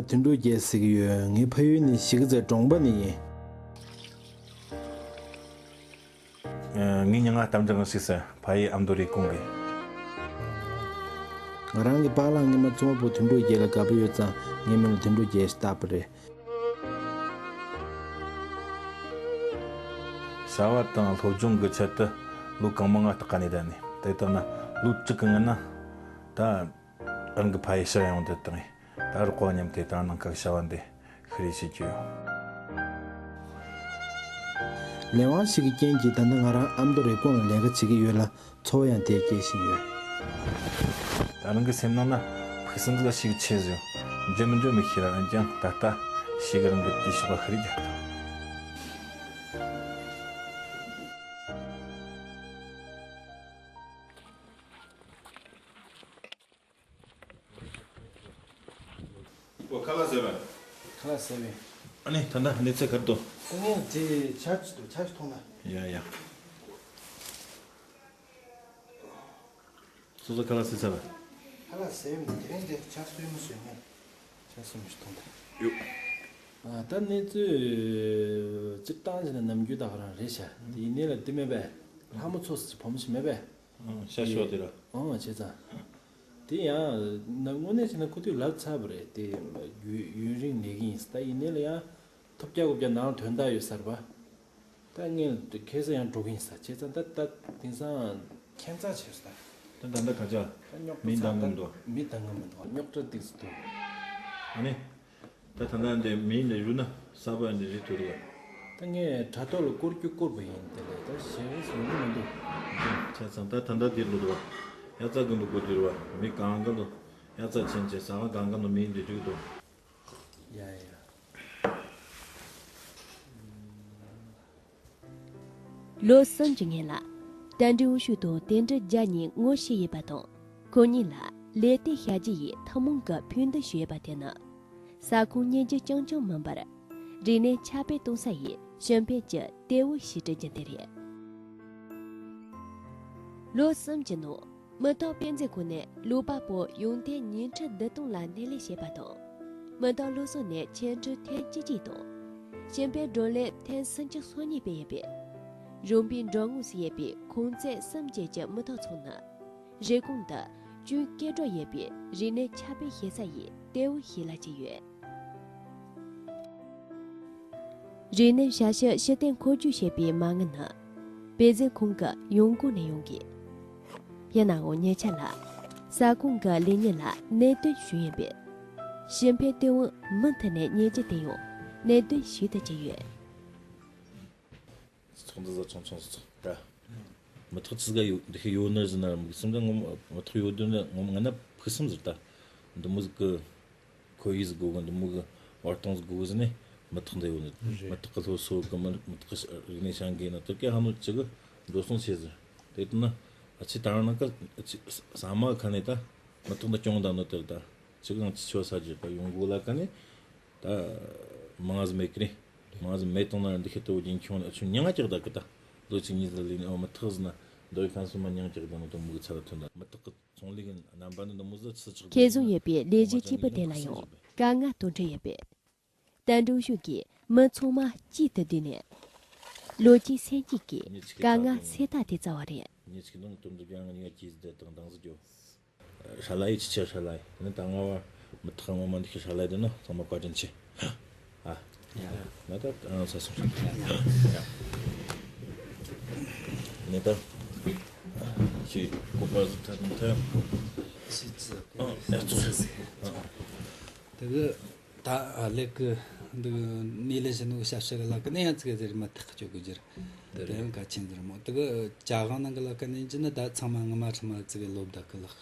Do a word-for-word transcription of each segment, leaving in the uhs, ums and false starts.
དོན་གྲུབ་རྒྱལ་ཟེར་གྱི་ཡོད། ངའི་ཕ་ཡུལ་ནི་གཞིས་ཀ་རྩེ་གྲོང་པ་ནས་ཡིན། ངའི་མྱིང་ང་རྟ་མགྲིན་དབང་ཕྱུག་ཟེར། ཕ་ཡུལ་ཨ་མདོ་རེབ་གོང་གི། ང་རང་གི་པཱ་ལགས་སྔོན་མ་བཙུན་མ་བུ་དོན་གྲུབ་རྒྱལ་ལ་དགའ་པོ་ཡོད་ཙང་ངའི་མིང་ལ་དོན་གྲུབ་རྒྱལ་ཞེས་བཏགས་པ་རེད། བྱ་བ་དང་སློབ་སྦྱོང་གི་ཆེད་དུ་ལོ་གང་མང་ང་རྟག་ག་ནས་བསྡད་ནས། དེ་ལྟར་ན་ལོ་དྲུག་གི་སྔོན་ན་ད་རང་གི་ཕ་ཡུལ་ཕྱིར་ཡོང་དུ་བཏང་། ད་རོགས་པ་མཉམ་དུ་ད་ནང་ཁ་བྱ་བ་འདི་ཤི་རེ་བྱེད་རྒྱུ་ཡོད། ལས་དབང་ཞིག་གི་རྐྱེན་གྱིས་ད་ལྟ་ང་རང་ཨ་མདོ་རེབ་གོང་ལ་ལས་ཀ་བྱེད་ཀྱི་ཡོད་ལ། འཚོ་བ་ཡང་དེར་སྐྱེལ་བཞིན་ཡོད། ད་རང་གི་སེམས་ནང་ན་ཕུགས་བསམ་ཟིག་ཞིག་ཆེ་ཟིག་འཇོན་མི་འཇོན་མི་ཤེས་ར། འོན་ཀྱང་ད་ལྟ་ཞིག་རང་གི་དེའི་ཕྱོགས་ལ་ཤི་རེ་རྒྱག་ཐུབ། ཁ་ལག་ཟས་པས། ཁ་ལག་ཟས་པས། ཨ་ནི་ད་ལྟ་གནས་ཚུལ་ག་རེ་འདུག་ཨ་ནི་དེ་ཆར་ཅིག་འདུག་ཆར་ཅིག་ཐོང་ན། ཡ་ཡ། སོ་སོ་ཁ་ལག་ཟས་ཚར་བས། ཁ་ལག་ཟས་མི་དེ་རིང་དེ་ཆར་སོས་མི་སོས་ནས་ཆར་སོས་མི་ཐོང་ད། ཡོ། ཨ་ད་གནས་ཚུལ་སྤྱིར་བཏང་བྱས་ན་ནམ་རྒྱུན་ད་ག་རང་རེད་ཤག་དེ་ཡིན་ནའི་ལ་དེ་མེད་པས། ལྷ་མོ་ཚོ་ཟེར་བུ་མོ་ཞིག་མེད་པས། ཨང་ཤ་ཤོག་དེ་ར། ཨང་བྱས་ཙང་། དེ་ཡང་ན་དངོས་གནས་བྱས་ན་ཁོ་ཚོས་ལབ་ཚར་བ་རེད་དེ། ཡུན་ཡུན་རིང་གནས་ཀྱི་ཡིན་ཟེར། ད་ཡིན་ནའི་ལ་ཡང་ཐོབ་རྒྱག་དགོས་རྒྱག་ནང་དོན་དག་ཡོད་ས་རེད་པ། ད་ངས་ཁ་སང་ཡང་འགྲོ་གི་ཡིན་ཟེར། བྱས་ཙང་ད་ད་དེང་སང་ཁྱད་མཚར་ཆེ་ཟེར། ད་ད་ད་ད་ག་ཅག་ད་རྙོག་མི་འདང་གི་མི་འདུག་མི་འདང་གི་མི་འདུག་རྙོག་དྲ་ཏིག་ཙམ་འདུག་ཨ་ནི། ད་ད་ལྟ་འདི་མི་འདི་བཞུགས་ན་གསར་པ་འདི་རེད་འདུག་རེད། ད་ངས་དྲ་ཐོག་ལ་བསྐུར་རྒྱུ་བསྐུར་བ་ཡིན། དེ་ལས་ད་གཞན་ཡོང་གི་མི་འདུག་བྱས་ཙང་ད་ད་ལྟ་འདིར་འདུག་རེད་པ། ཡ་རྩ་དགོན་པ་སྐོར་འདིར་རེད་པ། མི་གང་ག་འདུག་ཡ་རྩ་ཆེན་ཆེ་ས་ང་གང་ག་འདུག་མི་འདི་བཞུགས་འདུག་ཡ་ཡ། ལོ་གསུམ་གྱི་སྔོན་ལ། རྟ་མགྲིན་དབང་ཕྱུག་དང་དོན་གྲུབ་རྒྱལ་གཉིས་ངོ་ཤེས་ཡོད་པ་དང་། ཁོང་གཉིས་ལ་ལས་དོན་བྱ་རྒྱུ་ཡི་ཐུན་མོང་གི་ཕན་བདེ་ཞུ་ཡོད་པ་དེ་ནི། ས་ཁོངས་སྙིང་རྗེ་རྐྱང་རྐྱང་མིན་པར། རིག་གནས་ཁྱབ་སྤེལ་གཏོང་ས་ཡི་ཤེས་ཕན་གྱི་ལྟེ་བ་ཞིག་གྲུབ་རྒྱུ་དེ་རེད། ལོ་གསུམ་གྱི་ནང་། མི་ཐོག་དཔེ་མཛོད་ཁང་ནས་ཀློག་པ་པོ་ཡོན་ཏན་ཉིས་ཁྲི་བདུན་སྟོང་ལ་སྣེ་ལེན་བྱས་པ་དང་། མི་ཐོག་སློབ་གསོ་ནས་ཆེད་སྒྲུབ་ཐེངས་བཅུ་གཅིག་དང་། ཤེས་ཕན་བགྲོ་གླེང་ཐེངས་སུམ་ཅུ་སོ་གཉིས་སྤེལ་ཡོད་པས། རོང་པའི་འགྲོ་དངུལ་ཟེར་ཡོད་པའི་ཁང་ཚན་གསུམ་བཅས་ཀྱི་མི་ཐོག་ཚང་ནི། རེབ་གོང་དུ་ཅུང་སྐྱེ་འགྲོ་ཡོད་པའི་རིག་གནས་ཁྱབ་སྤེལ་བྱེད་ས་ཡི་ལྟེ་བ་ཞིག་ལ་གྱུར་ཡོད། རིག་གནས་བྱ་གཞི་ཕྱིར་བསྟན་འཁོར་རྒྱུག་བྱེད་པའི་མ་དངུལ་ནི། དཔེ་མཛོད་ཁང་གི་ཡོང་སྒོ་ནས་ཡོང་གི། ཡིན་ནའང་ཉེ་ཆར་ལ། ས་ཁོངས་ཀྱི་ལས་གཉེར་ལ་གནད་དོན་བྱུང་ཡོད་པས། ཤེས་ཕན་ལྟེ་བ་མུ་མཐུད་ནས་གཉེར་རྒྱུ་དེ་ཡང་གནད་དོན་ཞིག་ཏུ་གྱུར་ཡོད། ཚོགས་འདུ་ཟ་ཆུང་ཆུང་ཟིག་ཚོགས་ད། མི་ཐག་ཆི་ཟིག་ཡོད་འདི་ཤི་ཡོད་ནི་ཟིན་ན་མི་སེམས་ཀྱང་ངོ་མ་མི་ཐག་ཡོད་དོན་ནི་ངོ་མ་ང་ན་ཕུགས་བསམ་ཟིག་ད། འདི་མོ་ཟིག་གི་ཁོར་ཡུག་ཟིག་དགོས་གི། འདི་མོ་གི་བར་སྟོང་ཟིག་དགོས་གི་ཟེར་ནས་མི་ཐག་འདི་ཡོད་ནི། རེད། མི་ཐག་གི་སློབ་གསོ་གི་མི་མི་ཐག་གི་རིག་གནས་བྱ་འགུལ་ནི་དེ་གའི་ཧ་ནོ་ཅི་གི་འགྲོ་སོང་ཆེ་ཟིག་དེ་ལྟ་ན་ཨ་ཆི་ད་རང་ན་ཀ་ཨ་ཆི་ས་མ་ཁ་ནས་ད་མི་ཐག་འདི་སྐྱོང་ད་ནི་དེ་ད་ཅི་གི་ང་ཆི་ཆོ་ས་རྒྱུ་ད་ཡོང་སྒོ་ལ་ཀ་ནས། ད་མང་ཟིག་མེད་ཀི་རེད། མང་ཟིག་མེད་བཏང་ན་འདི་ཤི་ཏོ་རྒྱུན་འཁྱོངས་ནས་ཆུ་མྱང་ང་ཀྱག་ད་ཀི་ད། ལོ་གཅིག་གཉིས་ཟིག་ལས་ནས་ཨོ་མི་ཐག་ཟིན་ན་འདོད་ཁང་སོ་མ་མྱང་ཀྱག་ད་ནོ་དོ་མུ་གི་ཚ་ལ་ཐོན་ད་མི་ཐག་གི་ཚོང་ལས་ཀྱི་རྣམ་པ་འདི་འདི་མུ་ཟིག་ཚི་ཆག་ཁེ་བཟང་ཡོད་པའི་ལས་གཞི་གཅིག་པུ་དེ་ལ་ཡང་དཀའ་ངལ་དང་འཕྲད་ཡོད་པས། ད་འགྲོ་ཤུགས་ཀྱིས་མི་ཚང་མ་གཅིག་ཏུ་བསྡུས་ནས། ལོ་གཅིག་སེམས་གཅིག་གིས་དཀའ་ངལ་སེལ་ཐབས་དེ་རྩ་བ་རེད། ཉེ་ཆིག་དང་དོན་དུ་ཀྱང་ངས་ཀྱིས་དེ་དང་དང་ཟིག་ཡོད། ཧྲ་ལ་ཡི་ཆི་ཆི་ཧྲ་ལ་ཡི་ནི་ད་ང་བ་མི་ཐག་ངོ་མ་འདི་ཤི་ཧྲ་ལ་ཡི་དེ་ནི་ཚང་མ་བཀའ་དྲིན་ཆེ། ཨ། ཡ། ང་ད་ཨ་ས་སོང་། ཡ། ནི་ད་ཁྱི་ཀོ་པ་ཟིག་ཐ་ཐ་ཨ་ཨ་ཙོ་ཨ། དེ་གི་ད་ཨ་ལེགས་གི་འདི་ནི་ལེན་བྱེད་ནོ་ཞབས་ཞུ་གི་ལ་ཀི་ནི་ཡང་ཚིག་ཟེར་མ་ཐག་གཅོད་གི་རྒྱུ་རེད། དེ་ཡང་གལ་ཆེན་ཟེར་མོ་དེ་གི་ཅ་གང་ནང་གི་ལ་ཀི་ནི་ཡིན་གྱི་ནི་ད་ཚང་མ་ངི་མ་ཁྲི་མ་ཚིག་གི་ལོབ་ད་གི་ལགས།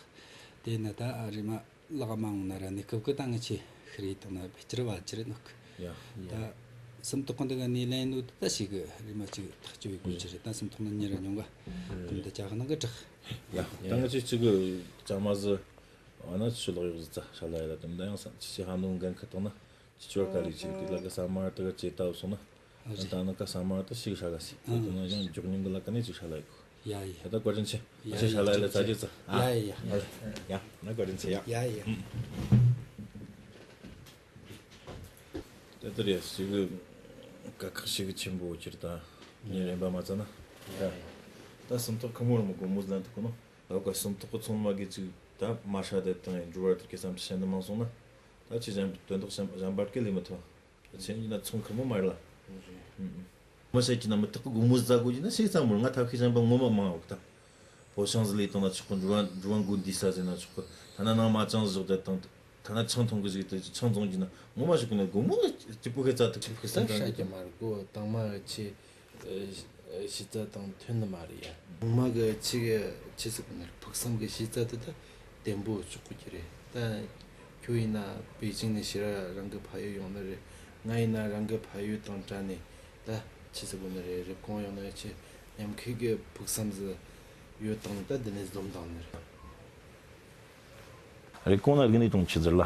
དེ་ནི་ད་རེ་མ་ལག་མ་འོང་ན་ར་ནི་སྐབས་ཀི་ད་ངི་ཆེ་ཤི་རེ་དང་ན་བེ་ཅི་རི་བ་ཅི་རི་ནོག་ཡ། ད་སུམ་ཐོག་གི་འདི་གི་ནི་ལེན་ནོ་ད་ཞིག་གི་རེ་མ་ཅིག་ཐག་གཅོད་བའི་གོ་ཅི་རེད། ད་སུམ་ཐོག་ནི་ཉེ་ར་ཉུང་ག་དམ་ད་ཅ་གང་ནང་གི་དྲག་ཡ། ད་ངི་ཆེ་ཅིག་གི་ཅ་མ་ཟི་ཨ་ན་ཆུ་ལག་ཡོག་ཟི་ཙ་ཧྲ་ལ་ཡ་ལ་དམ་ད་ཡང་ས་ཆི་ཆི་ཧ་ནོ་འགན་ཁ་དང་ན། ཅི་ཅོ་ཀ་ལི་ཅིག་དེ་ལ་ཀ་ས་མ་ཏི་ཀ་ཅེ་ཏའུ་སོང་ན། ཨ་ད་ནི་ཀ་ས་མ་ཏི་ཞིག་ཧྲ་ལ་སི། ཨ་ད་ནི་ཡང་མགྱོགས་མྱོང་གི་ལ་ཀ་ནི་ཅིག་ཧྲ་ལ་ཡི་གོ། ཡ་ཡ། ད་ད་བཀའ་དྲིན་ཆེ། ཡ་ཨ་ཅེ་ཧྲ་ལ་ཡི་ལ་ཙ་ཅེ་ཙ། ཡ་ཡ་ཡ། ཡ་ན་བཀའ་དྲིན་ཆེ་ཡ། ཡ་ཡ། དེ་ལྟར་ཡ་ཞིག་གི་དཀའ་ཁག་ཞིག་གི་ཆེན་པོ་ཁྱེར་ད་ཉིན་རིམ་པ་མ་ཚ་ན་ད་ད་སུམ་ཐོག་ཁི་མོ་ར་མོ་སྒོར་མོ་ཟ་ལན་ཐུག་གི་ནོ། ད་ག་སུམ་ཐོག་གི་ཚོང་མ་གི་ཅིག་ད་མ་ཧྲ་དེ་དང་འགྲུལ་བར་དེ་གི་བསམ་ཚུལ་བཤད་ནི་མང་སོང་ན་ད་ཅི་གཞན་དོན་དག་གཞན་གཞན་པར་སྐད་ལས་མི་ཐུབ། ད་ཆེན་གྱི་ན་ཚོང་ཁི་མོ་མ་རེད་ལ། མ་བཤད་ཀྱི་ན་མི་ཐག་གི་སྒོར་མོ་ཟ་དགོས་ཀྱི་ན་ཞིག་ཙམ་མོར་ང་ཐབས་ཤེས་གཞན་པ་ངོ་མ་མང་འོག་ད། བོ་ཤང་ཟི་ལི་དང་ན་ཆོག་གི་འགྲུལ་བ་འགྲུལ་བ་འགོ་འདི་ས་ཟེར་ན་ཆོག་གི། ཐ་ན་ནང་མ་ཅང་ཟི་ཞོག་དེ་དང་། ཐ་ན་ཆང་འཐུང་གི་ཟིག་དེ་ཆང་འཐུང་གི་ན་ངོ་མ་ཞོག་གི་ན་སྒོར་མོ་གཅིག་པུ་ཁེ་ཙ་ཐུག་ཅིག་ཁེ་ཙ་ཤ་གི་མ་རེད་གོ། དང་མ་གི་ཆེ་གཞི་རྩ་དང་མཐུན་ནི་མ་རེད་ཡ། ངོ་མ་གི་ཆེ་གི་ཆེ་ཟིག་གི་ན་ཕུགས་བསམ་གི་གཞི་རྩ་དེ་ད་བརྟན་པོ་ཆོག་གི་རེད་ད། ཁྱོད་ཡིན་ན་པེ་ཅིང་ནས་ཕྱིར་རང་གི་ཕ་ཡུལ་ཡོང་ནི་རེད། ང་ཡིན་ན་རང་གི་ཕ་ཡུལ་དང་བྲལ་ནས་ད་ཆི་ཟེར་དགོས་ནི་རེད། རེབ་གོང་ཡོང་ནི་ཆི་ཉམས་མཁས་ཀྱི་ཕུགས་བསམ་ཟིག་ཡོད་དང་ད་འདི་ནས་འཛོམས་དང་ནི་རེད། རེབ་གོང་ན་རིག་གནས་དང་ཆི་ཟེར་ལ།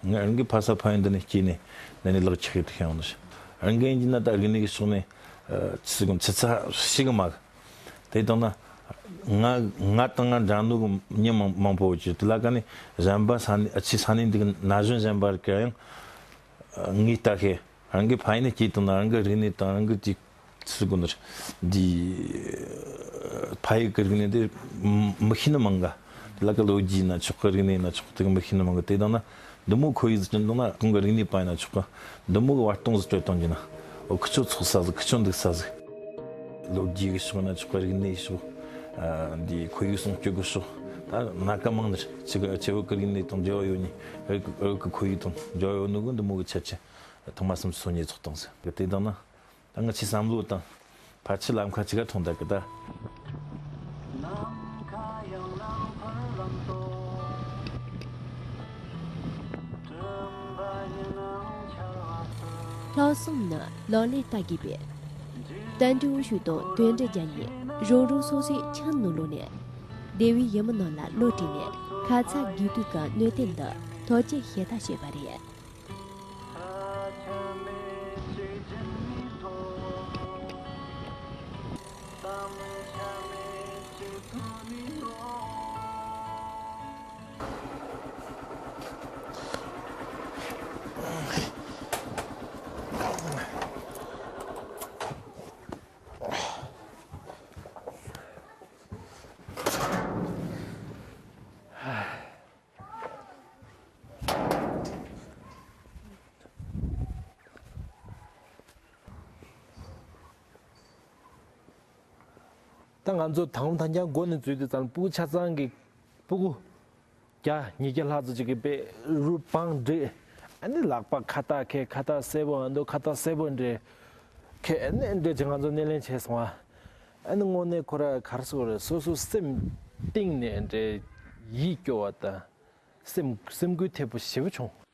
ང་རང་གི་ཕ་ས་ཕ་ཡུལ་འདི་ནས་སྐྱེས་ནས་འདི་ནས་ལག་ཆགས་ཡོད་དུ་ཤེས་ཡོང་ནི་ཞིག་རང་གི་ཡིན་གྱི་ན་ད་རིག་གནས་ཀྱི་ཕྱོགས་ནས་ཆི་ཟེར་དགོས་ཆི་ཚ་ཞིག་གི་མ་གི། དེ་དང་ན། ང་ང་དང་ང་འདྲ་ནོ་གི་མྱི་མང་མང་པོ་ཡོད་ཀྱི་དེ་ལ་ཀ་ནི་གཞན་པ་ས་ནི་ཨ་ཆི་ས་ནི་འདི་གི་ན་གཞོན་གཞན་པ་རིག་ག་ཡང་ངའི་ལྟ་ཤེས་རང་གི་ཕ་ཡུལ་ནས་སྐྱེས་དང་ན་རང་གི་རིག་གནས་དང་རང་གི་དེ་ཚུལ་དགོས་ནོ་འདི་ཕ་ཡུལ་གི་རིག་གནས་འདི་མི་ཤེས་ནི་མང་ག་དེ་ལ་ཀ་ལོ་རྒྱུས་ན་ཆོག་གི་རིག་གནས་ན་ཆོག་དེ་གི་མི་ཤེས་ནི་མང་ག་དེ་དང་ན། འདི་མོ་ཁོ་ཡི་ཟིག་ཅན་དང་ན་ཁོང་གི་རིག་གནས་པ་ཡིན་ན་ཆོག་གི། འདི་མོ་གི་བར་སྟོང་ཟིག་སྤྲོད་གཏོང་གྱི་ན། འོ་ཁི་ཆོ་ཚོགས་ས་ཟིག་ཁི་ཆོ་འདུག་ས་ཟིག་ལོ་རྒྱུས་གི་ཕྱོགས་ན་ཆོག་གི། རིག་གནས་ཕྱོགས། ཨ་འདི་ཁོར་ཡུག་སྲུང་སྐྱོབ་གི་ཕྱོགས། ད་སྣ་ཁ་མང་ནི་ཆི་གི་ཆེ་བོ་གི་རིག་གནས་དང་འབྲེལ་བ་ཡོད་ནི། རིག་རིག་གི་ཁོར་ཡུག་དང་འབྲེལ་བ་ཡོད་ནོ་གི་འདི་མོ་གི་ཆ་ཆེ། ཐོག་མ་སུམ་ཅུ་སོ་གཉིས་ཚོགས་སྟངས་ཟིག་གི་དེ་དང་ན། ད་ང་ཆི་བསམ་བློ་དང་། ཕལ་ཆེར་ལམ་ཁ་ཅིག་ག་ཐོན་ད་གི་ད། ལྷག་བསམ་ནི་ལག་ལེན་བསྟར་དགོས་པས། བསྟན་འགྲོའི་འོས་ཤོག་དང་དོན་འགྲུབ་རྒྱ་ཡིས་རང་རང་སོ་སོའི་ཁྱིམ་ནང་ལོག་ནས། སྡེ་བའི་ཡུལ་མི་རྣམས་ལ་བློ་གྲོས་ནས་ཁ་ཚ་དགོས་གཏུགས་ཀྱི་གནོད་དོན་འདི་ཐག་གཅོད་ཞེ་ཐག་བྱས་པ་རེད། ད་ང་ཚོ་དང་པོ་ཐང་རྐྱང་སྒོ་ནས་འཛུལ་དུས་ཙམ་སྤུ་གུ་ཆ་ཚང་གི་སྤུ་གུ་བརྒྱ་ཉིས་བརྒྱ་ལྷག་ཙམ་ཅིག་གིས་པས་རུ་བང་བསྒྲིགས། ཨ་ནི་ལག་པ་ཁ་བཏགས་ཁེ་ཁ་བཏགས་སེར་པོ་ཨ་མདོ་ཁ་བཏགས་སེར་པོ་འདྲེ་ཁེ་ཨ་ནི་འདྲེ་ཅིག་ང་ཚོ་སྣེ་ལེན་བྱས་སོང་ཨ། ཨ་ནི་དངོས་གནས་ཁོ་ར་ག་རེ་ཟེར་དགོས་རེད། སོ་སོ་སེམས་གཏིང་ནས་འདྲེ་ཡིད་སྐྱོ་བ་དང་། སེམས་སེམས་འགུལ་ཐེབས་པོ་ཞེ་པོ་བྱུང་།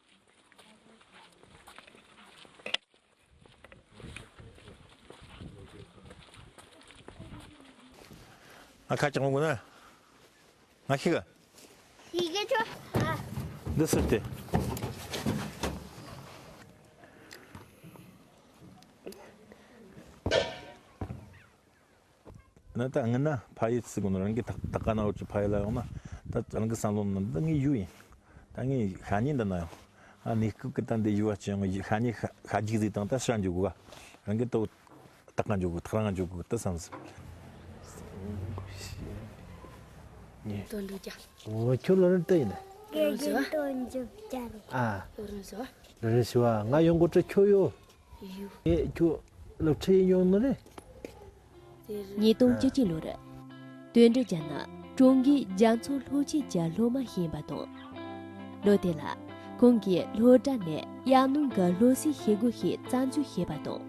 ང་ཁ་ཅིག་འོང་དགོས་ན། ང་ཤི་ག་ཤི་ག་ཆོ། འདི་ཟེར་ཏེ། ན་ད་ངི་ན་ཕ་ཡུལ་ཟེར་གོ་ནོ་རང་གི་ད་ད་ག་ན་འོ་ཅི་ཕ་ཡུལ་ལ་ཡོང་ན་ད་རང་གི་བསམ་བློ་ནང་ད་ངའི་ཡུལ་ཡིན། ད་ངའི་ཤ་ཉེ་འདི་ན་ཡོང་། ཨ་ནི་སྐུ་གི་ད་འདི་ཡུལ་བ་ཅི་ཡོང་ཤ་ཉེ་ཤ་ཤ་རྒྱུག་ཟིག་དང་ད་ཤ་འཇུག་གོ་ག་རང་གི་ད་ད་ག་འཇུག་གོ་ཐག་རང་འཇུག་གོ་ད་བསམ་ཟིག་དོན་འགྲུབ་རྒྱ། འོ་ཁྱོད་ལོ་རིམ་ད་ཡིན་ན། དགེ་རྒན་དོན་འགྲུབ་རྒྱ་རེད། ཨ། ལོ་རིམ་ཟེར་བ། ལོ་རིམ་ཟེར་བ་ང་ཡོང་གོ་ཏྲ་ཁྱོད་ཡོ། ངས་ཁྱོད་སློབ་ཁྲིད་ཡིན་ཡོང་ནི་རེད། ཉིས་སྟོང་བཅུ་གཅིག་ལོར། དོན་འགྲུབ་རྒྱལ་ནི་ཀྲུང་གོའི་རྒྱལ་ཚོགས་སློབ་ཆེན་གྱི་སློབ་མ་ཞིག་ཡིན་པ་དང་། ལོ་དེ་ལ་ཁོང་གིས་སློབ་གྲྭ་ནས་དབྱར་གནང་གི་སློབ་གསོའི་བྱེད་སྒོ་ཞིག་རྩ་འཛུགས་བྱས་པ་དང་།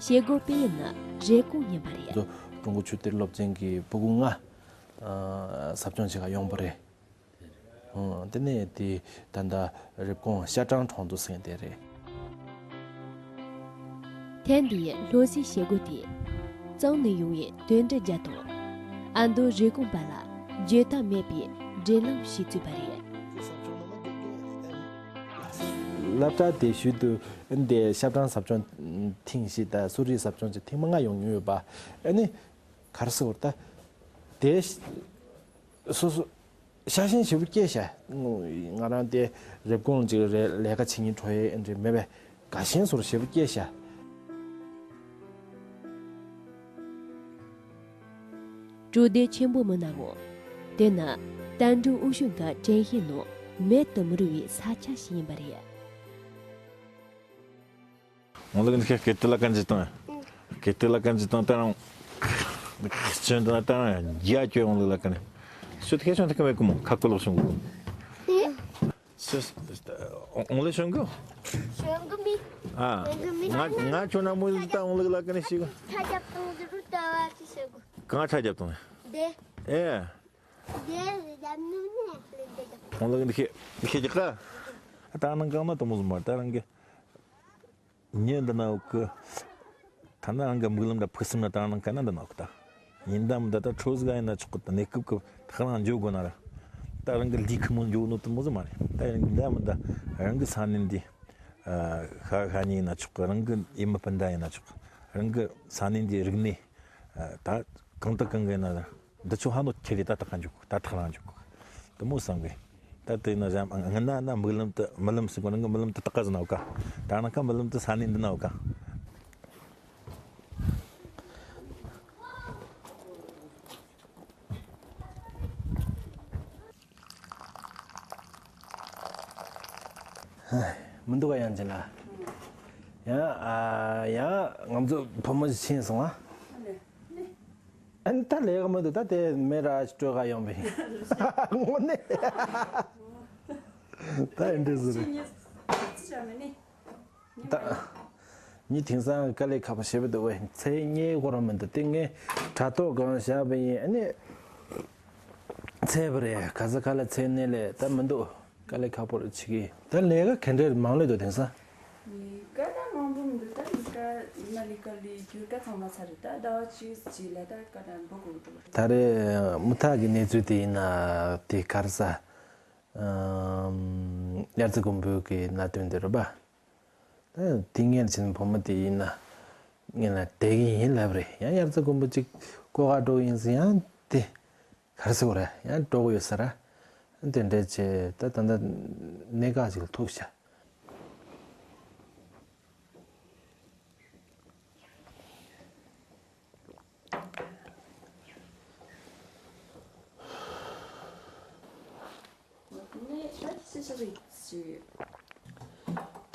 བྱེད་སྒོ་སྤེལ་ཡུལ་ནི་རེབ་གོང་ཡིན་པ་རེད། ཀྲུང་གོ་ཆོས་དད་སློབ་ཚན་གྱི་སྤུ་གུ་ལྔ་ཟབ་སྦྱོང་བྱེད་ག་ཡོང་པ་རེད། དེ་ནས་དེ་ད་ལྟ་རེབ་གོང་ཤ་ཀྲང་གྲོང་དུ་སེང་དེ་རེད། ཐེངས་འདིའི་སློབ་གསོའི་བྱེད་སྒོ་དེ་གཙང་ནས་ཡོང་བའི་དོན་འགྲུབ་རྒྱལ་དང་ཨ་མདོ་རེབ་གོང་བར་ལ་བརྗོད་དག་མེད་པའི་འབྲེལ་ལམ་ཞིག་བཙུགས་པ་རེད། སློབ་གྲྭ་དེ་ཤུལ་དུ་འདི་ཤ་ཀྲང་ཟབ་སྦྱོང་ཐེངས་ཤིག་དང་གསོ་རིག་ཟབ་སྦྱོང་གི་ཐེངས་མ་ལྔ་ཡོང་མྱོང་ཡོད་པ། ཨ་ནི་ག་རེ་ཟེར་བ་ད་དེ་སོ་སོ། ཤ་ཞེན་ཞེ་པོ་སྐྱེས་ཤག་ང་རང་དེ་རེབ་གོང་ཅིག་རེད་ལས་ཀ་བྱེད་མཁན་འགྲོ་ཡས་འདྲ་མེད་པས། ད་ཤེས་སོར་ཞེ་པོ་སྐྱེས་ཤག། གྲོ་སྡེ་ཆེན་པོ་མིན་ནའང་། དེ་ནི་བསྟན་འགྲོའི་འོས་ཤོག་གི་དྲན་ཤེས་ནང་མེད་དུ་མི་རུང་བའི་ས་ཆ་ཞིག་ཡིན་པ་རེད། ངོ་ལོག་ནི་ཁྱེད་སྐད་དུ་ལ་གན་ཇི་དང་། སྐད་དུ་ལ་གན་ཇི་དང་ད་རང་། ཁྱོད་འདི་ན་ད་རང་རྒྱ་ཁྱོད་ངོ་ལོག་ལ་གན་ནི། ཤོད་ཁྱེད་ཤོད་ཐུབ་ཀི་མེད་གི་མོ་ཁ་ཁོ་ལོག་བྱུང་གི། ཤོད། ངོ་ལོག་བྱུང་གི། བྱུང་གི་མི། ཨ། བྱུང་གི་མི། ང་ང་ཁྱོད་ན་མོ་ད་ངོ་ལོག་ལ་གན་ནི་ཤི་གི། ཁ་རྒྱབ་དང་འདི་རུ་ལྟ་བ་ཅི་ཤི་གི། གང་ཁ་རྒྱབ་དང་། དེ། ཨེ། དེ་རྒྱབ་ནི་ནི་ལེ་དེ་རྒྱབ། ངོ་ལོག་འདི་ཁྱེད་འདི་ཁྱེད་ཀྱི་ཀ། ད་ནང་གང་ན་དུ་མོ་ཟུམ་མ་ད་རང་གི། ཉིན་འདི་ན་འོག་གི། ཐ་ན་རང་གི་མིག་ལམ་འདྲ་ཕུགས་བསམ་ན་ད་རང་ག་ན་འདི་ན་འོག་ད། ཡིན་ད་མི་ད་ད་ཁྲོ་ཟིག་ཡིན་ན་ཆོག་གི་ད་གནས་སྐབས་ཀྱི་ཐག་རང་འཇོག་དགོས་ན་ར། ད་རང་གི་ལུས་ཁུ་མོ་འཇོག་ནོ་དུ་མོ་ཟིག་མ་རེད་ད་ཡིན་ད་མི་ད་རང་གི་ས་གནས་འདི། ཤ་ཤ་ཉེ་ཡིན་ན་ཆོག་གི་རང་གི་ཡིན་མི་སྤུན་ཟླ་ཡིན་ན་ཆོག་གི་རང་གི་ས་གནས་འདི་རིག་གནས། ད་གང་དང་གང་གི་ཡིན་ན་ར། འདི་ཆོ་ཧ་ནོ་ཁྱེར་རེ་ད་ཐག་ག་འཇུག་ད་ཐག་རང་འཇུག་དུ་མོ་བསམ་གི། ད་དེ་ན་ཟམ་ང་ན་ན་མིག་ལམ་དུ་མི་ལམ་སི་གོ་ན་ང་མི་ལམ་དུ་ཐག་ག་ཟི་ན་འོ་ཀ། ད་ན་ཀ་མི་ལམ་དུ་ས་ནི་འདི་ན་འོ་ཀ། མི་འདུག་ག་ཡང་ཅི་ལ། ཡང་ཨ་ཡང་ང་ཚོ་བུ་མོ་ཞིག་ཕྱིན་སོང་ཨ། ཨ་ནི་ད་ལས་ཀ་མི་འདུག་ད་དེ་མེ་ར་སྤྲོད་ག་ཡོང་པས། དངོས་གནས། ད་ཨེ་འདྲ་ཟེར། ད་ངས་དེང་སང་དཀའ་ལས་ཁག་པོ་བྱེད་པ་འདུག་བས་ཚེ་ཉེ་གོ་ར་མི་འདུག་དེ་ངས་དྲ་ཐོག་སྒང་བཞག་པ་ཡིན་ཨ་ནི། ཚེ་བ་རེད་ག་ས་ག་ལ་ཚེ་གནས་ལས་ད་མི་འདུག་དཀའ་ལས་ཁག་པོ་རེ་བྱེད་ཀྱི་ད་ལས་ཀ་ག་འདྲས་མང་ལོས་འདུག་དེང་སང་། ལས་ཀ་ད་མང་པོ་མི་འདུག་ད་ལས་ཀ་ཡིན་ན་ལས་ཀ་ལས་རྒྱུ་ཀ་ཚང་མ་ཚར་རེད་ད་ཟླ་བ་གཅིག་གཅིག་ལ་ད་ཀ་ད་འབུ་གོ་འདུག་ད་རེས་དམུ་ཐག་གི་གནས་ཚུལ་དེ་ཡིན་ན་དེ་ག་རེ་ཟ། ཨམ། དབྱར་རྩྭ་དགུན་འབུ་གི་གནད་དོན་དེ་རེད་པ། ད་དེ་ངས་བྱིན་བུ་མོ་དེ་ཡིན་ན་ངས་ལ་བསྡད་ཀྱི་ཡིན་ལབ་རེད་ཡང་དབྱར་རྩྭ་དགུན་འབུ་གཅིག་ཀོ་ག་འགྲོ་ཡིན་ཟིན་ཡང་དེ་གར་སེ་བོ་རེད་ཡང་འགྲོ་གི་ཡོད་ས་ར་དེ་འདྲས་བྱས་ད་ད་ད་གནད་འགག་ཅིག་ལ་ཐུག་ཤག་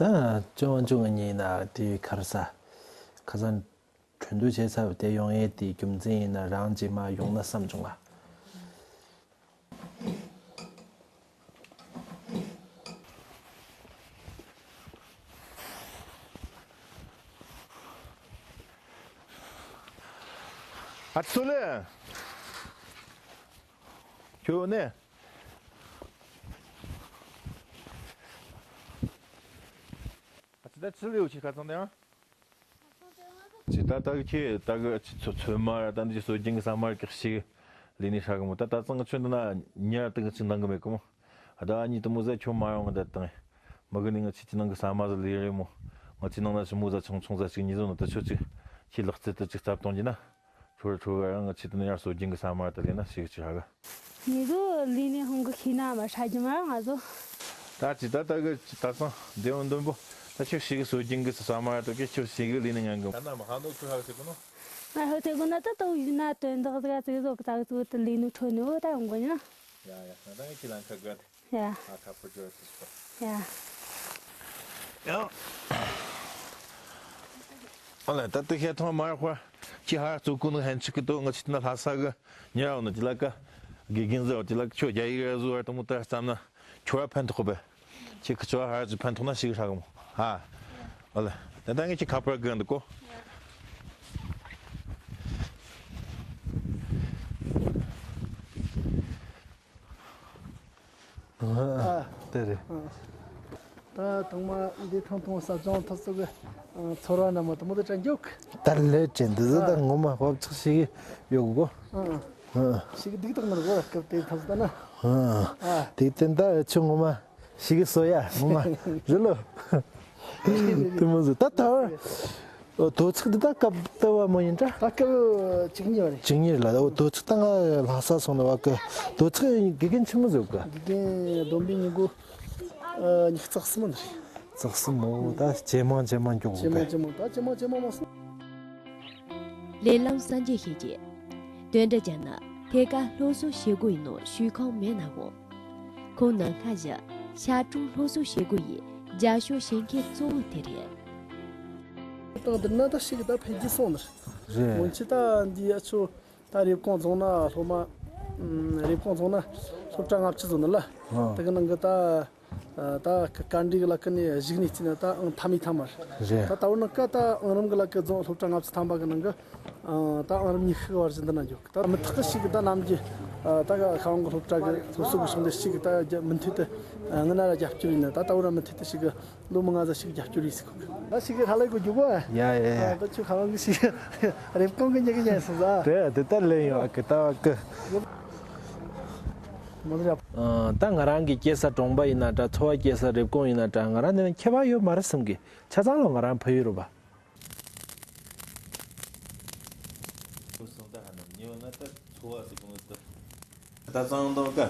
ད་བཅོ་ལྔ་བཅོ་ལྔ་ཉིན་ན་དེ་གར་ས་ཁ་སང་གྲོས་བསྡུར་བྱས་ཚར་བ་དེ་ཡོང་ཡས་དེའི་རྒྱུ་མཚན་ཡིན་ན་རང་རྗེས་མ་ཡོང་ན་བསམ་བྱུང་ང་། ཨ་ཚུ་ལེ། ཁྱོད་ནས། ཨ་ཚུ་ད་ཚུ་ལེ་ཡོད་ཆི་ཁ་ཚང་དེ་ཡང་། ཅི་ད་ད་གི་ཁྱེད་ད་གི་ཚོ་ཚོད་མ་ར་ད་འདི་སྲོལ་རྒྱུན་གི་ས་མ་ར་ཀྱག་ཞིག་ལས་ནི་ཧྲ་གི་མོ་ད་ད་ཚང་གི་ཆོས་འདི་ན་ཉར་ད་གི་ཅི་འདང་གི་མེད་གི་མོ། ཨ་ད་ཨ་ནི་དུ་མོ་ཟེ་ཁྱོད་མ་ཡོང་གི་ད་དང་། མ་གི་ནི་ང་ཆི་ཅི་ནང་གི་ས་མ་ཟི་ལི་རེ་མོ། ང་ཆི་ནང་ན་ཞི་མོ་ཟ་ཆུང་ཆུང་ཟ་ཞིག་ཉི་ཟོ་ན་ད་ཆོ་ཅིག་ཁྱེད་ལག་རྩལ་དུ་ཅིག་སྟབས་གཏོང་གི་ན། ཁྲོ་ར་ཁྲོ་ག་རང་ང་ཆི་དུ་ན་ཡར་སྲོལ་རྒྱུན་གི་ས་མ་ར་ད་ལས་ན་ཞིག་ཅིག་ཧ་ག་ཉི་ཟོ་ལི་ནི་ཧོང་གི་ཤི་ན་མ་ཧྲ་གི་མ་ང་ཟོ། ད་ཅི་ད་ད་གི་ཅི་ད་སང་དེ་འོ་འདོན་པོ། ད་ཁྱོད་ཞིག་གི་སྲོལ་རྒྱུན་གི་ས་མ་ར་ད་གི་ཁྱོད་ཞིག་གི་ལི་ནི་ངང་གི་ད་ན་མ་ཧ་ནོ་ཁྱོད་ཧ་ག་ཟེར་གོ་ནོ། ང་ཧོ་ཐེ་གོ་ན་ད་ད་ཡུ་ན་དོན་དག་ཟ་ཟིག་ཟོ་གི་ད་གི་ཚུ་ད་ལི་ནི་ཁྲོ་ནི་འོ་ད་ཡོང་གོ་ཉི་ན། ཡ་ཡ་ང་ད་ངི་ཁྱི་ལང་ཁ་ག་དེ། ཡ། ཨ་ཁ་ཕོ་ཅོ་ཏི་སོ། ཡ། ཡ། ཨ་ལ་ད་ཏི་ཤ་ཐོང་མ་ར་ཁོ། ཁྱི་ཧ་ཙུ་ཀུ་ནུ་ཧན་ཆི་ཀི་ཏོ་ང་ཆི་ཏི་ན་ལྷ་ས་གི་ཉ་ར་ནུ་ཅི་ལ་ཀ། དགེ་རྒན་ཟེར་ཅི་ལ་ཁྱོ་རྒྱ་ཡིག་ར་ཟུ་བར་དུ་མུ་ཏ་ཙམ་ན་ཁྱོ་ར་ཕན་ཐོགས་པས། ཁྱི་ཁི་ཆོ་ཧ་ཙུ་ཕན་ཐོགས་ན་ཞིག་ཧྲ་གི་མོ་ཧ། ཨ་ལ་ད་ད་ངི་ཁྱི་ཁ་པར་གི་འདུག་གོ། ཨ། དེ་རེད། ཨ། ད་དང་མ་འདི་ཐང་ཐོང་ས་ཅང་ཐོ་སོ་གི་ཚོར་བ་ན་མ་དུ་མོ་དུ་ཅང་མགྱོགས། ད་ལས་ཅན་འདི་ཟི་ད་ངོ་མ་བབ་ཆགས་ཤིག་ཡོད་གོ། ཨ། ཨ། ཞིག་སྡིག་ཐག་མི་རེད་གོ་སྐབས་དེ་ཐག་ཟི་ད་ན། ཨ། ཨ། དེ་བསྟན་ད་ཆུ་ངོ་མ་ཞིག་གི་སོ་ཡ་ངོ་མ་རི་ལོ། དུ་མོ་ཟི་ད་ད་བར། ཨོ་དོ་ཚིགས་འདི་ད་སྐབས་ལྟ་བ་མོ་ཡིན་འདྲ། ད་སྐབས་གཅིག་གཉིས་རེད། གཅིག་གཉིས་རེད་ལ་ཨོ་དོ་ཚིགས་ད་ང་ལྷ་ས་སོང་ནས་བ་ཀི་དོ་ཚིགས་དགེ་རྒན་ཆི་མོ་ཟིག་ག་དགེ་རྒན་བསྡོམས་པས་ཉིན་གུང་ཉི་ཤུ་རྩ་གསུམ་མ་རེད། ཙག་སི་མོ་ད་ཇེ་མང་ཇེ་མང་མགྱོགས་ཇེ་མང་པས། ཇེ་མང་ད་ཇེ་མང་ཇེ་མང་མ་སོང་། ལས་ལམ་སངས་རྒྱས་ཤེས་ཀྱིས། དོན་འགྲུབ་རྒྱལ་ནི་ཐད་ཀར་སློབ་གསོ་བྱེད་སྒོ་ཡི་ནང་ཞུགས་ཁོམ་མེད་ནའང་། ཁོང་ནི་སྔ་གཞུག་ཤར་གྲོང་སློབ་གསོ་བྱེད་སྒོ་ཡི་རྒྱབ་སྐྱོར་བྱེད་མཁན་གཙོ་བོ་དེ་རེད། ཏང་བསྡུར་ན་ད་ཞིག་ད་འཕེལ་རྒྱས་སོང་ནི་རེད། རེད། སྔོན་ཆད་ད་འདི་ཨ་ཆོ་ད་རེབ་གོང་རྫོང་ན་སློབ་མ། ཨམ། རེབ་གོང་རྫོང་ན་སློབ་གྲྭ་ལྔ་བཅུ་ཙམ་ནི་ལ། ཨ། དེ་གི་ནང་གི་ད། ད་ག་འདྲི་གི་ལ་ཀི་ནས་གཞིགས་ནས་བརྩིས་ན་ད་ཨང་ཐ་མའི་ཐ་མ་རེད། རེད། ད་ད་བར་ན་ཀ་ད་ཨང་རིམ་གི་ལ་ཀི་རྫོང་སློབ་གྲྭ་ལྔ་བཅུ་ཐམ་པ་གི་ནང་གི། ཨང་ད་ཨང་རིམ་ཉི་ཤུ་གི་བར་གཞི་འདི་ན་འཇོག་ད་མི་ཐག་གི་ཞིག་གི་ད་ནམ་གྱི། ད་ག་ཁ་དབང་གི་སློབ་གྲྭ་གི་སློབ་གསོ་གི་ཕྱོགས་འདི་ཞིག་གི་ད་རྒྱ་མུ་མཐུད་དུ་ཨ་སྔོན་ན་ར་རྒྱབ་སྐྱོར་ཡིན་ན་ད་ད་བར་ན་མུ་མཐུད་དུ་ཞིག་གི་ལོ་མི་ང་ཟ་ཞིག་རྒྱབ་སྐྱོར་ཡིན་ཟིག་གི་ད་ཞིག་གི་ཧ་ལས་གི་རྒྱུ་གོ་ཡ་ཡ་ཡ། ད་ཁྱོད་ཁ་དབང་གི་ཞིག་རེབ་གོང་གི་ཉི་གི་ཉན་སོང་ཟ། དེ་དེ་ལྟར་ལེན་ཡོང་ཨ་ཀི་ད་ཨ་ཀི། མོ་ཟ། ཨ། ད་ང་རང་གི་སྐྱེས་ས་གྲོང་པ་ཡིན་ན་འདྲ། འཚོ་བ་སྐྱེལ་ས་རེབ་གོང་ཡིན་ན་འདྲ། ང་རང་ནི་ཁྱད་པར་ཡོད་མ་རེད་བསམ་གི། ཆ་ཚང་ལོ་ང་རང་ཕ་ཡུལ་རུ་བ། ད་གཙང་དང་ཀ་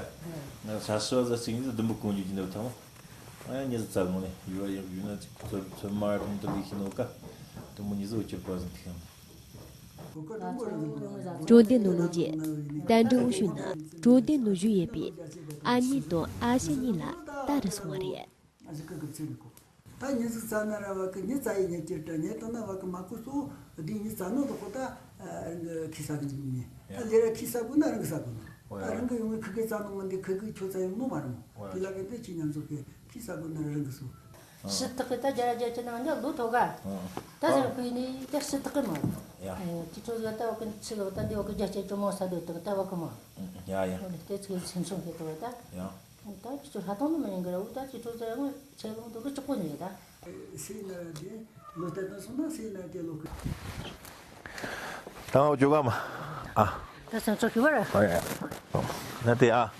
ང་ས་ཤི་བ་ཟ་ཅིག་ཉིས་བདུན་པོ་གོང་རྒྱུ་ཀྱི་འདབ་ཐང་ཨ་ཡང་ཉིས་ཙག་ངོ་ནས་ཡུ་བ་ཡག་ཡུ་ན་ཅིག་ཚོད་ཚོད་མ་ར་ཕུང་དུ་ལི་ཤི་ནོ་ཀ་དུ་མོ་ཉིས་ཟོ་ཁྱེར་པ་ཟིན་ཐིག་ཡང་། དྲོ་ལྡན་ནོར་ལུག་རྗེས་ཏན་ཏན་འུ་ཤུ་ན་དྲོ་ལྡན་ནོར་ཞུ་ཡོད་པའི་ཨ་མྱེས་དང་ཨ་ཞེ་གཉིས་ལ་ལྟ་རུ་སོང་བ་རེད། ཨ་ཞེ་ཀི་ཀི་ཚེ་ནི་ཀོ། ད་ཉི་ཟིག་ཙ་ན་ར་བ་ཀི་ཉི་ཙ་ཡི་ཉི་ཀྱི་ཏྲ་ཉི་ཏ་ན་བ་ཀི་མ་ཀུ་སོ་དེ་ཉི་ཙ་ནོ་དོ་ཀོ་ད་རང་གི་ཁི་ས་གི་ཉི་ཉི་ད་ལེ་ར་ཁི་ས་གུ་ན་རང་གི་ས་གུ་ན་ད་རང་གི་ཡོང་གི་ཁི་གི་ཙ་ནོ་མི་འདི་ཁི་གི་ཁྱོ་ཙ་ཡོང་ནོ་མ་རང་དེ་ལ་ཀི་དེ་ཅི་ཉམས་སོ་ཀི་ཁི་ས་གུ་ན་རང་གི་སོ། ཕྱི་ཐག་གི་ད་རྒྱ་རྒྱ་ཅི་ནང་ཉ་ལོ་ཐོ་ག་ད་ཟེར་ཁུ་ནི་ད་ཕྱི་ཐག་གི་མ་ཡ་ཅི་ཚོ་ཟ་ད་བ་ཀི་ཚི་ལོ་ད་འདི་བ་ཀི་རྒྱ་ཆེ་ཅོ་མོ་ས་དོ་ཐག་ད་བ་ཀི་མ་ཡ་ཡ་དེ་ཚོ་སེམས་སོང་གི་ཐོ་ད་ཡ། ད་ཁྱེད་ཚོ་ལྷ་ཐང་ནི་མ་ཡིན་གི་ར། འུ་ད་ཁྱེད་ཚོ་ཚོ་ཡང་ཆེ་ལོང་དུ་གི་གཅིག་པོ་ནི་ད། སེ་ན་དེ་ལོ་ད་ད་སོང་ན་སེ་ན་དེ་ལོ་གི། ད་འུ་ཅོ་ག་མ། ཨ། ད་སང་ཚོ་གི་བར། ཨ་ཡ། ན་དེ་ཨ།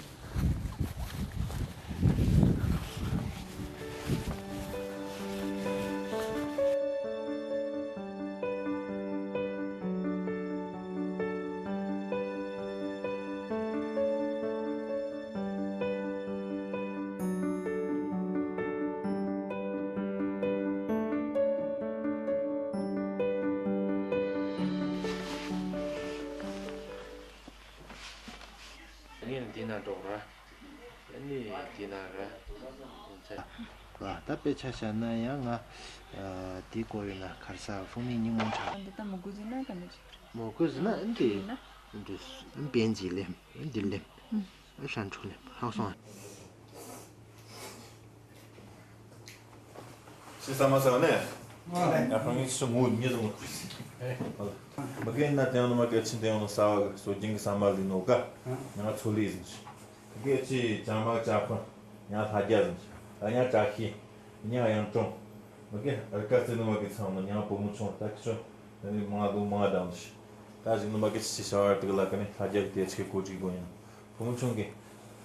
ངས་འདི་ན་འགྲོ་ར། ཨ་ནི་འདི་ན་ར། ད་དཔེ་ཆ་བཞག་ན་ཡང་ང་དེའི་སྐོར་ཡིན་ན་གར་ས་ཧྥུ་མིང་ཉིན་མོ་འཁྲབ། འདི་ལྟ་མི་དགོས་ཟེར་ན་ག་འདྲ་ཅིག་མོ་གོས་ཟེར་ན་ཨ་འདི་ཡིན་ན། འདི་བན་ཇི་ལེམ་འདི་ལེམ་ཧྲན་ཁྲུ་ལེམ་ཧང་སོང་། ཤི་ས་མ་ས་ནས། ཡ་ཧང་ངི་ཤི་ངུ་ཉི་ཟུང་ཁུ་སི། མི་གེ་ན་དེང་ནོ་མ་གེ་ཆིན་དེང་ནོ་ས་བ་གི་སོ་རྒྱིང་གི་ས་མ་ལི་ནོ་ཀ་ཉ་ཚོ་ལི་ཟིན་ཤི། གེ་ཅི་ཅ་མ་ཅ་ཁོ་ཉ་ལྷ་རྒྱ་ཟིན་ཤི། ད་ཉ་ཅ་ཁི་ཉ་ཡང་ཀྲོང་། མི་གེ་ཨར་ཀ་ཙི་ནོ་མ་གེ་ཚང་ནོ་ཉ་བུ་མོ་ཆུང་ད་ཁི་ཆུང་ད་ནི་མ་ལུ་མ་དང་ཤི། ད་ཟིན་ནོ་མ་གེ་ཆི་ཤ་བར་དི་གི་ལ་ཀ་ནི་ལྷ་རྒྱ་གི་དེ་ཆི་གེ་གོ་ཅིག་གོ་ཡང་། བུ་མོ་ཆུང་གིས་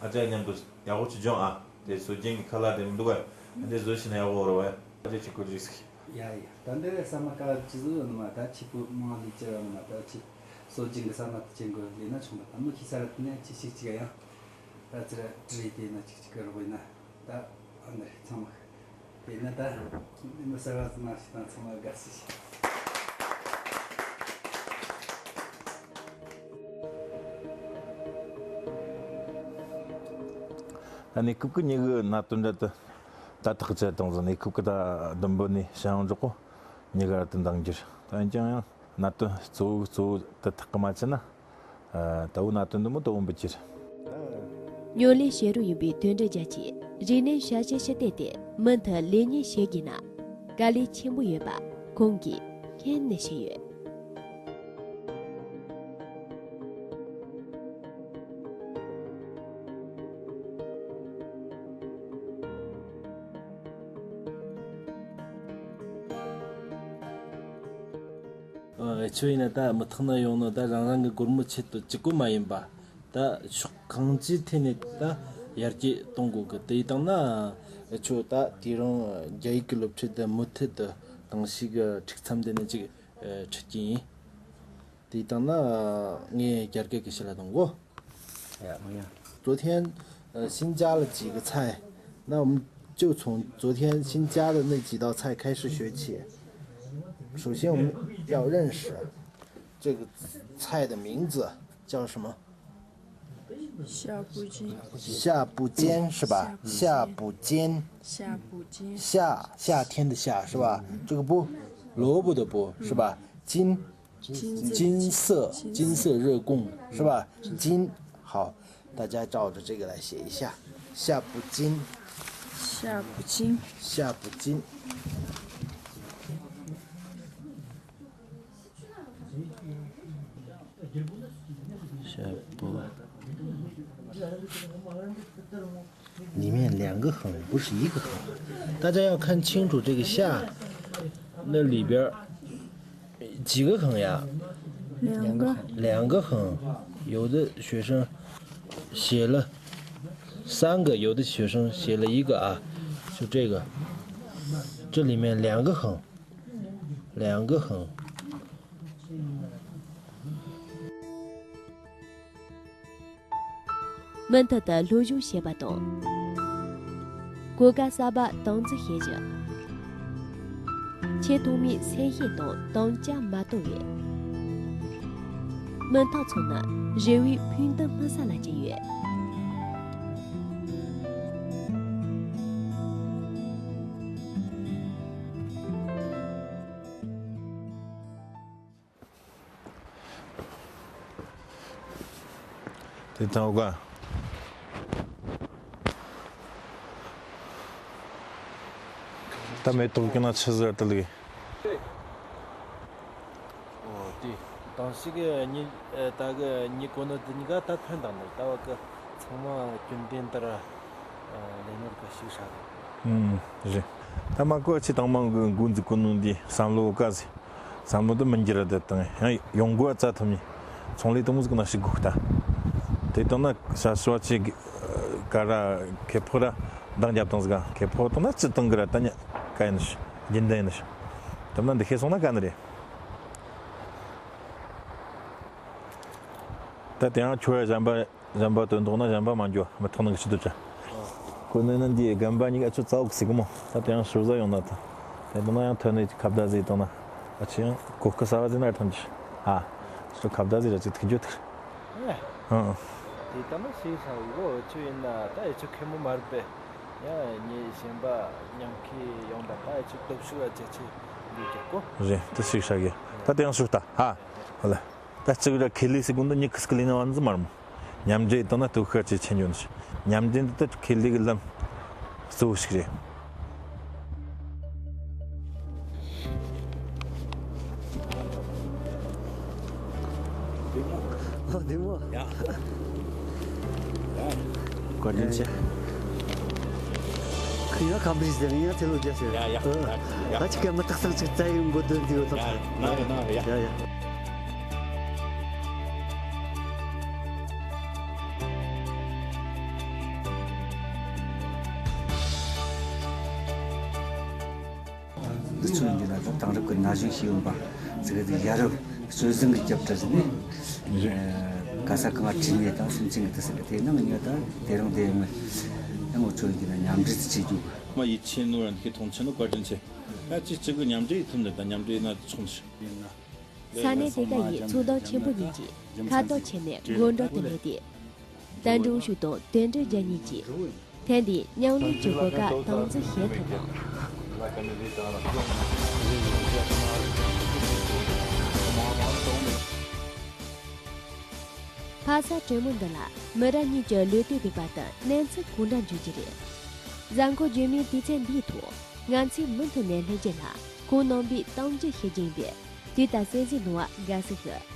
ཨ་ཅག་མཉམ་དུ་ཡག་པོ་ཅིག་སྦྱོང་ཨ། དེ་སྲོལ་རྒྱུན་གྱི་ཁ་ལག་དེ་མི་འདུག་ག་ཨ་འདི་བཟོས་ཤིག་ན་ཡག་པོ་རེད་བ། ཨ་ཅག་ཅིག་གོ་ཅིག་ཟིག་ཡ་ཡ། ད་འདི་ས་མ་ཀ་ཅི་བཟོ་ཡོད་ནི་མ་ད་ཕྱི་པོ་མང་ལི་ཅི་ར་ནི་མ་ད་ཕྱི་སྲོལ་རྒྱུན་གྱི་ས་མ་ད་ཅན་གོ་ལི་ན་ཆུང་པ་ད་མི་ཁྱི་ས་ར་ཏི་ནས་ཅི་ཞིག་ཅིག་ཡང་ད་ཙི་ར་ཏྲི་དེ་ན་ཅིག་ཅིག་གི་རོགས་ཡིན་ན། ད་ཨ་ནི་ཚང་མ་དེ་ན་ད་མི་ས་ར་ཙི་མ་ཞིག་དང་ཚང་མ་དགའ་སི་ཞིག་ད་ནི་ཀུབ་ཀུ་ཉི་གི་ན་དོན་འདྲ་དུ་ད་ཐག་ཆད་དང་ཟིན་ནི་ཀུབ་ཀུ་ད་ལྡུམ་བུ་ནི་ཤང་འཇོག་གོ་ཉི་ག་ར་དུ་འདང་རྒྱུར་ད་ཡིན་ཀྱང་ཡང་ན་དོན་གཙོ་བོ་གཙོ་བོ་ད་ཐག་གི་མ་ཆད་ན། ད་འུ་ན་དོན་འདི་མོ་དོ་འོན་པོ་ཅིར། ཉོ་ལེ་བྱེད་རོགས་ཡིན་པའི་དོན་འགྲེལ་རྒྱ་ཆེ་རིག་གནས་ཤ་ཤེ་ཤི་སྟེ་དེ་མུ་མཐུད་ལེགས་ཉེས་བྱེད་དགོས་ན་དཀའ་ལས་ཆེན་པོ་ཡོད་པ་ཁོང་གིས་སྔོན་ནས་ཤེས་ཡོད། ཨ་ཆོས་ཡིན་ན་ད་མི་ཐག་ན་ཡོང་ནོ་ད་རང་རང་གི་སྒོར་མོ་ཆེད་དུ་གཅིག་པོ་མ་ཡིན་པ། ད་ཕྱོགས་གང་ཅིའི་ཐད་ནས་ད་ཡར་རྒྱས་གཏོང་དགོས་གི་དེ་ཡིན་དང་ན། ཨ་ཆོ་ད་དེ་རིང་རྒྱ་ཡིག་གི་སློབ་ཁྲིད་དེ་མུ་མཐུད་དུ་གཏང་ཤིག་གི་ཁྲིག་མཚམས་དེ་ནས་ཅིག་ཁྲིད་ཀྱི་ཡིན། དེ་ཡིན་དང་ན་ངས་རྒྱ་སྐད་གི་ཞིག་ལ་གཏོང་གོ་ཡ་ང་ཡ།昨天呃新加了几个菜，那我们就从昨天新加的那几道菜开始学起。首先，我们要认识这个菜的名字叫什么？下不尖。下不尖是吧？下不尖。下不尖。夏，夏天的夏是吧？这个不，萝卜的卜是吧？金，金色，金色热供是吧？金，好，大家照着这个来写一下，下不金。下不金。下不金。下不。里面两个横，不是一个横。大家要看清楚这个下，那里边儿几个横呀？两个。两个横，有的学生写了三个，有的学生写了一个啊，就这个，这里面两个横，两个横。 མུ་མཐུད་དུ་སློབ་སྦྱོང་བྱེད་པ་དང་། གོ་སྐབས་གསར་པ་དམ་འཛིན་བྱེད་རྒྱུ། ཆེས་ཐོག་མའི་སེམས་ཤེས་དང་དམ་བཅའ་མ་དོར་བའི་མི་ཐག་ཚོ་ནི་རེ་བའི་ཕུགས་འདུན་སྨིན་ས་ལ་བརྩིས་ཡོད། དེ་དང་འོ་ག་ད་མེ་ཏོག་གི་ན་ཆི་ཟེར་དེ་ལི། ཨོ་དེ་དང་ཞིག་གི་ཉི་ད་གི་ཉི་གོ་ནོ་དེ་གཉིས་ཀ་ད་ཐོན་དང་ནི་ད་བ་གི་ཚང་མ་རྒྱུན་ལྡན་ལྟར་ལས་ནོར་གི་ཞིག་ཧྲ་གི། ཨུམ་རེད། ད་མ་གོ་ཆི་དང་མང་གི་འགོ་འཛུགས་གོ་ནོ་འདི་བསམ་བློ་ག་ཟེ། བསམ་བློ་དེ་མི་འགྱུར་ར་དེ་དང་ཡང་ཡོང་སྒོ་རྩ་ཐུབ་ནི། ཚོང་ལས་དེ་མོ་ཟིག་ན་ཞིག་དགོས་ད། དེ་དང་ན་ཤ་ཤུ་བ་ཆེ་ག་ར་ཁེ་ཕོ་ར་འདང་རྒྱབ་དང་ཟིག་ག་ཁེ་ཕོ་དང་ན་ཅི་དང་གི་ར་ད་ཉ་ག་ཡིན་ནི་ཤི་རྒྱུན་ལྡན་ཡིན་ནི་ཤི། དེ་ན་འདི་ཤེས་སོང་ན་ག་ནི་རེད། ད་དེ་ཡང་ཁྱོད་ཡ་གཞན་པ། གཞན་པ་དོན་དག་ན་གཞན་པ་མ་འགྱོ་མི་ཐོག་ནང་གི་ཕྱི་དུ་ཅི། ཁོ་ནི་ནི་འདིའི་རྒན་པ་གཉིས་ཀ་ཆུ་རྩ་འོག་ཟིག་གི་མོ། ད་དེ་ཡང་ཞོར་ཟ་ཡོང་ན་ད། དེ་དང་ན་ཡང་ཐོན་ནས་ཁ་བརྡ་ཟིག་བཏང་ན། ཨ་ཆི་ཡང་གོ་སྐུ་གསར་བ་ཟིག་ན་ཐོན་ཅི། ཨ། ཆུ་ཁ་བརྡ་ཟིག་ར་ཅིག་ཐུག་རྒྱུ་ཐུག་ཨེ། ཨང་། དེ་ལྟ་ན་ཤེས་ས་ཡོད་གོ་ཆུ་ཡིན་ན་ད་ཨེ་ཆུ་ཁེ་མོ་མ་རུབ་པས། ཡང་ངས་གཞན་པ་མཉམ་ཁེ་ཡོང་ད་ད་ཨེ་ཆུ་སྟོབས་ཤུགས་ཨ་ཅེ་ཆེ་འདུག་ཀྱག་གོ། རེད་དེ་ཞིག་ཤ་གི། ད་དེ་ཡང་ཞུགས་ད་ཧ། ཧ་ལ། ད་གཅིག་ར་ཁེ་ལས་སི་ཀུན་ཏུ་ཉི་ཁི་སྐུ་ལས་ན་བ་འཛི་མར་མོ། མཉམ་འབྲེལ་དང་ན་སྟོབས་ཤུགས་ཆེ་ཆེ་འཇོན་ཞིག་མཉམ་འབྲེལ་འདི་ད་ཁེ་ལས་ཀྱི་ལམ་གཙོ་བོ་ཞིག་རེད། ལོ་བདེ་མོ། ཡ། བཀའ་དྲིན་ཆེ། ཁྱེད་ཡང་ཁམས་པའི་ཟེར་ཡང་ཚེ་ལོ་བརྒྱ་ཟེར། ཡ་ཡ་ཡ་ཡ། ད་ཅི་ཀ་མི་ཐག་ཚང་ཅིག་བཙལ་ཡོང་དགོས་དོན་འདི་ཡོད་ཐག་ཡ་ཡ་ཡ་ཡ། འདི་ཚོ་ཡིན་ན་ད་དེང་རབས་ཀྱི་ན་གཞོན་ཤེས་ཡོན་པ་ཚིག་གི་ཡ་རབས་སྤྱོད་བཟང་གི་རྒྱབ་གྲལ་ཟིན་ནས་ག་ས་གང་བྲིས་ནས་ད་སེམས་ཅན་གི་དུ་ཟིན་གི་དེ་ནང་ངས་ད་དེ་རིང་དེ་ཡང་ཡང་འུ་ཚོ་ཡིན་ན་མཉམ་འབྲེལ་དུ་བྱེད་རྒྱུ། མ་ཡིད་ཆེས་ནོར་འདི་མཐོང་ཆེན་ནོ་བཀའ་དྲིན་ཆེ། ད་ཅི་གཅིག་གི་མཉམ་འབྲེལ་ཡིད་ཐུབ་འདི་ད་མཉམ་འབྲེལ་ན་ཆོག་ནི་ཤི། ས་གནས་དེ་ག་ཡི་ཚོགས་སྡེ་ཆེན་པོ་གཉིས་ཀྱིས་ཁ་ཐོག་ཆེན་ནས་སྒོ་འགྲོ་དུ་ལས་ཏེ། ད་འགྲོ་ཞུ་དང་དོན་འགྲུབ་རྒྱ་གཉིས་ཀྱིས་ཐེངས་འདིའི་མཉམ་ལས་ཀྱི་གོ་སྐབས་དམ་འཛིན་བྱེད་ཐུབ་པ། ཕ་ས་དྲོན་མོ་འདི་ལ་མི་རབས་གཉིས་ཀྱི་ལོ་དུས་བེད་པ་དང་གནས་ཚུལ་གང་འདྲ་འབྱུང་རྒྱུ་རེད། གཟའ་འཁོར་རྗེས་མའི་དུས་ཚོད་འདིའི་ཐོག་ང་ཚོས་མུ་མཐུད་ནས་ལྷན་རྒྱས་ལ་ཁོང་རྣམ་པའི་གཏམ་རྒྱུད་བཤད་རྒྱུ་ཡིན་པས་དུས་ད་གསན་གཟིགས་གནང་བ་དགའ་བསུ་ཞུ།